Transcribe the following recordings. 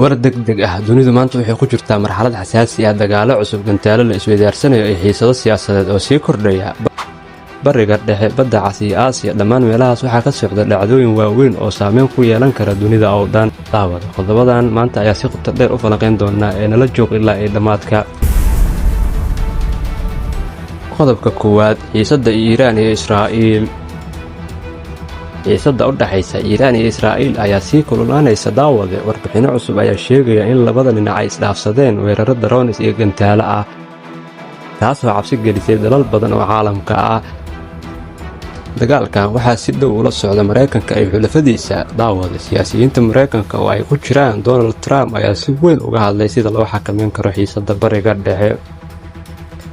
War degdeg ah. Dunidu maanta waxay ku jirtaa marxalad xasaasi ah, dagaalo cusub, gantaalo la isweydaarsanaayo iyo xiisado siyaasadeed oo sii kordhaya. Bariga Dhexe, Badda Cas iyo Aasiya, dhammaan meelahaas waxaa ka socda dhacdooyin waaweyn oo saameyn ku yeelan kara dunida oo dhan. Daawada, qodobadan maanta ayaa si qoto dheer u falanqayn doonaa ee nala joog ilaa iyo dhammaadka. Qodobka koowaad: xiisadda Iiraan iyo Israa'iil. Xiisadda u dhaxaysa Iiraan iyo Israa'iil ayaa sii kululaanaysa. Daawade, warbixinno cusub ayaa sheegaya in labada dhinac ay isdhaafsadeen weeraro drones iyo gantaalo ah, taasoo cabsi gelisay dalal badan oo caalamka ah. Dagaalkan waxaa si dhow ula socda Maraykanka iyo xulafadiisa. Daawade, siyaasiyiinta Maraykanka oo ay ku jiraan Donald Trump ayaa si weyn uga hadlay sida loo xakameyn karo xiisadda Bariga Dhexe.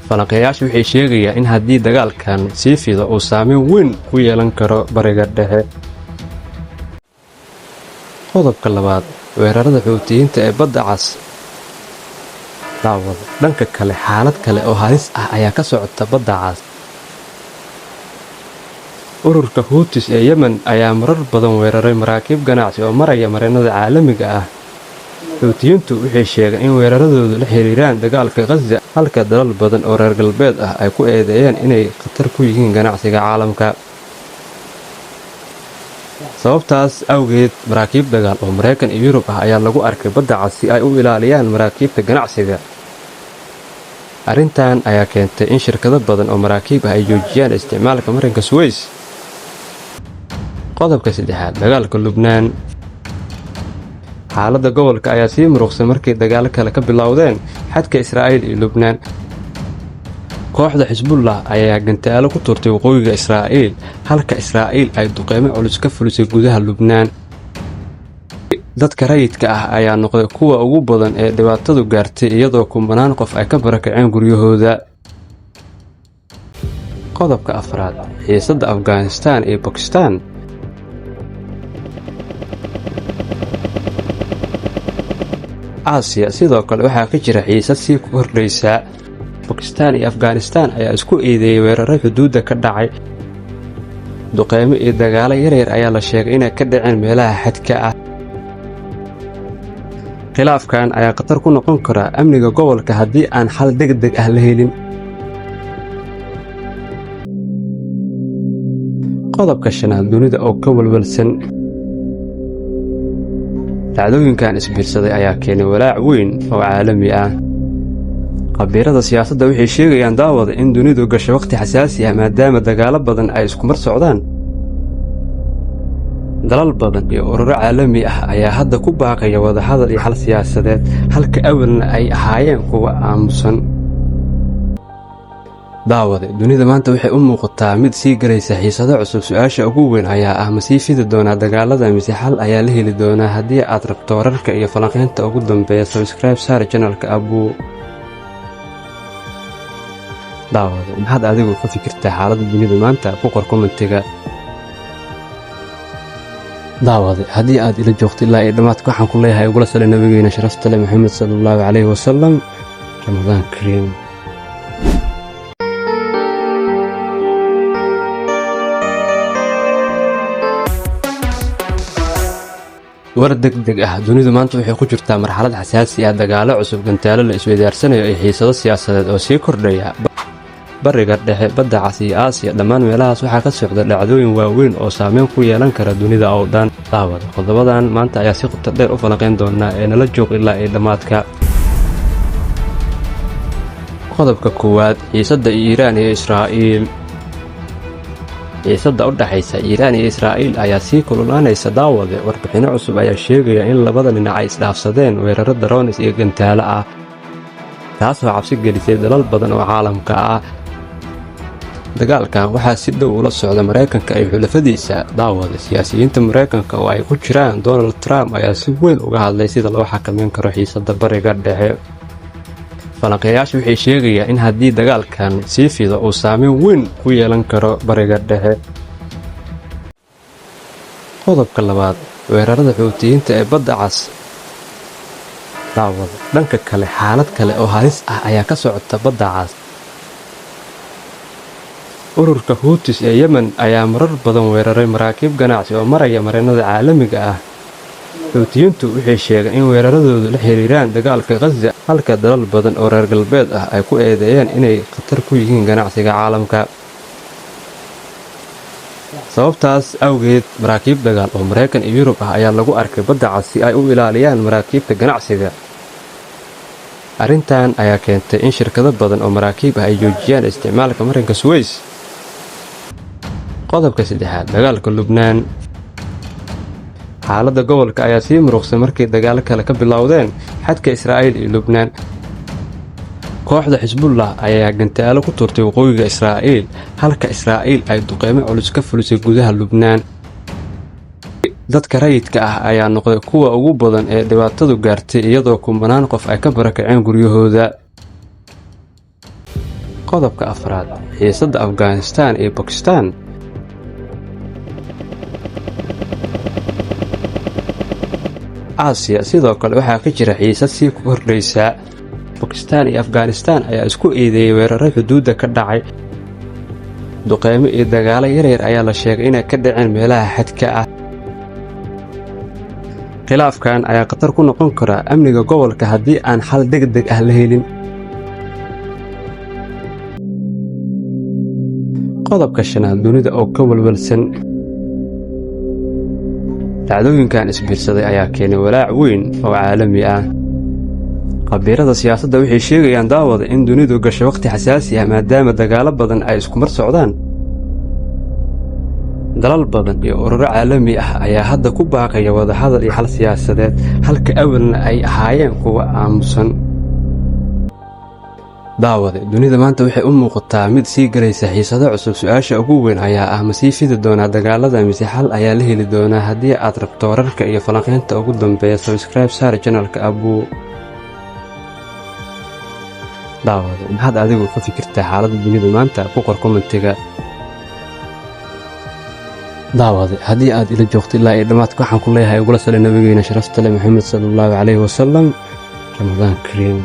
Falanqeeyaashu waxay sheegayaan in haddii dagaalkan sii fido uu saameyn weyn ku yeelan karo Bariga Dhexe. Qodobka labaad: weerarada Xuutiyiinta ee Badda Cas. Daawade, dhanka kale, xaalad kale oo halis ah ayaa ka socota Badda Cas. Ururka Huutis ee Yemen ayaa marar badan weeraray maraakiib ganacsi oo maraya marinada caalamiga ah. Xuutiyiintu waxay sheegeen in weeraradoodu la xiriiraan dagaalka Khaza, halka dalal badan oo reer galbeed ah ay ku eedeeyeen inay khatar ku yihiin ganacsiga caalamka. Sababtaas awgeed, maraakiib dagaal oo Maraykan iyo Yurub ah ayaa lagu arkay Badda Cas si ay u ilaaliyaan maraakiibta ganacsiga. Arrintan ayaa keentay in shirkado badan oo maraakiib ah ay joojiyaan isticmaalka marinka Suweys. Qodobka saddexaad: dagaalka Lubnaan. Xaaladda gobolka ayaa sii muruqsay markii dagaalo kale ka bilowdeen xadka Israa'iil iyo Lubnaan. Kooxda Xisbullah ayaa gantaalo ku tuurtay waqooyiga Israa'iil, halka Israa'iil ay duqeymo culus ka fulisay gudaha Lubnaan. Dadka rayidka ah ayaa noqday kuwa ugu badan ee dhibaatadu gaartay, iyadoo kumanaan qof ay ka barakaceen guryahooda. Qodobka afraad: xiisadda Afghanistan iyo Bakistan. Aasiya sidoo kale waxaa ka jira xiisad sii kordhaysa. Bakistan iyo Afghanistan ayaa isku eedeeyay weeraro xuduudda ka dhacay. Duqeymo iyo dagaalo yaryar ayaa la sheegay inay ka dhaceen meelaha xadka ah. Khilaafkan ayaa khatar ku noqon kara amniga gobolka haddii aan xal degdeg ah la helin. Qodobka shanaad: dunida oo ka walwalsan. Dhacdooyinkan isbiirsaday ayaa keenay walaac weyn oo caalami ah. Khabiirada siyaasadda waxay sheegayaan, daawada, in dunidu gasho waqti xasaasi ah, maadaama dagaalo badan ay iskumar socdaan. Dalal badan iyo ururo caalami ah ayaa hadda ku baaqaya wadahadal iyo xal siyaasadeed, halka awalna ay ahaayeen kuwa aamusan. Daawade, dunida maanta waxay u muuqataa mid sii galaysa xiisado cusub. Su-aasha ugu weyn ayaa ah: ma sii fidi doonaa dagaalada mise xal ayaa la heli doonaa? Haddii aad rabto wararka iyo falanqaynta ugu dambeeya, subscribe saar channelka Abuu. Daawade, maxaad adigu ka fikirtaa xaaladda dunida maanta? Ku qor commentiga. Daawade, haddii aad ila joogto ilaa iyo dhammaadka, waxaan ku leeyahay ugula sali nabigeena sharafta leh Maxamed sala Allahu calayhi wasalam. Ramadaan kariim. War degdeg ah. Dunidu maanta waxay ku jirtaa marxalad xasaasi ah, dagaalo cusub, gantaalo la isweydaarsanaayo iyo xiisado siyaasadeed oo sii kordhaya. Bariga Dhexe, Badda Cas iyo Aasiya, dhammaan meelahaas waxaa ka socda dhacdooyin waaweyn oo saameyn ku yeelan kara dunida oo dhan. Daawada, qodobadan maanta ayaa si qoto dheer u falanqayn doonaa ee nala joog ilaa iyo dhammaadka. Qodobka koowaad: xiisadda Iiraan iyo Israa'iil. Xiisadda u dhaxaysa Iiraan iyo Israa'iil ayaa sii kululaanaysa. Daawade, warbixinno cusub ayaa sheegaya in labada dhinac ay isdhaafsadeen weeraro drones iyo gantaalo ah, taasoo cabsi gelisay dalal badan oo caalamka ah. Dagaalkan waxaa si dhow ula socda Maraykanka iyo xulafadiisa. Daawade, siyaasiyiinta Maraykanka oo ay ku jiraan Donald Trump ayaa si weyn uga hadlay sida loo xakameyn karo xiisadda Bariga Dhexe. Falanqeeyaashu waxay sheegayaan in haddii dagaalkan sii fido uu saameyn weyn ku yeelan karo Bariga Dhexe. Qodobka labaad: weerarada Xuutiyiinta ee Badda Cas. Daawade, dhanka kale, xaalad kale oo halis ah ayaa ka socota Badda Cas. Ururka Huutis ee Yemen ayaa marar badan weeraray maraakiib ganacsi oo maraya marinada caalamiga ah. Xuutiyiintu waxay sheegeen in weeraradoodu la xiriiraan dagaalka Khaza, halka dalal badan oo reer galbeed ah ay ku eedeeyeen inay khatar ku yihiin ganacsiga caalamka. Sababtaas awgeed, maraakiib dagaal oo Maraykan iyo Yurub ah ayaa lagu arkay Badda Cas si ay u ilaaliyaan maraakiibta ganacsiga. Arrintan ayaa keentay in shirkado badan oo maraakiib ah ay joojiyaan isticmaalka marinka Suweys. Qodobka saddexaad: dagaalka Lubnaan. Xaaladda gobolka ayaa sii muruqsay markii dagaalo kale ka bilowdeen xadka Israa'iil iyo Lubnaan. Kooxda Xisbullah ayaa gantaalo ku tuurtay waqooyiga Israa'iil, halka Israa'iil ay duqeymo culus ka fulisay gudaha Lubnaan. Dadka rayidka ah ayaa noqday kuwa ugu badan ee dhibaatadu gaartay, iyadoo kumanaan qof ay ka barakaceen guryahooda. Qodobka afraad: xiisadda Afghanistan iyo Bakistan. Aasiya sidoo kale waxaa ka jira xiisad sii kordhaysa. Bakistan iyo Afghanistan ayaa isku eedeeyey weeraro xuduudda ka dhacay. Duqeymo iyo dagaalo yaryar ayaa la sheegay inay ka dhaceen meelaha xadka ah. Khilaafkan ayaa khatar ku noqon kara amniga gobolka haddii aan xal degdeg ah la helin. Qodobka shanaad: dunida oo ka walwalsan. Dhacdooyinkan isbiirsaday ayaa keenay walaac weyn oo caalami ah. Khabiirada siyaasadda waxay sheegayaan, daawada, in dunidu gasho wakhti xasaasi ah, maadaama dagaalo badan ay iskumar socdaan. Dalal badan iyo ururo caalami ah ayaa hadda ku baaqaya wadahadal iyo xal siyaasadeed, halka awalna ay ahaayeen kuwa aamusan. Daawade, dunida maanta waxay u muuqataa mid sii galaysa xiisado cusub. Su-aasha ugu weyn ayaa ah: ma sii fidi doonaa dagaalada mise xal ayaa la heli doonaa? Haddii aad rabto wararka iyo falanqaynta ugu dambeeya, subscribe saar channelka Abuu. Daawade, maxaad adigu ka fikirtaa xaaladda dunida maanta? Ku qor commentiga. Daawade, haddii aad ila joogto ilaa iyo dhammaadka, waxaan ku leeyahay ugula sali nabigeena sharafta leh Maxamed sala Allahu calayhi wasalam. Ramadaan kariim.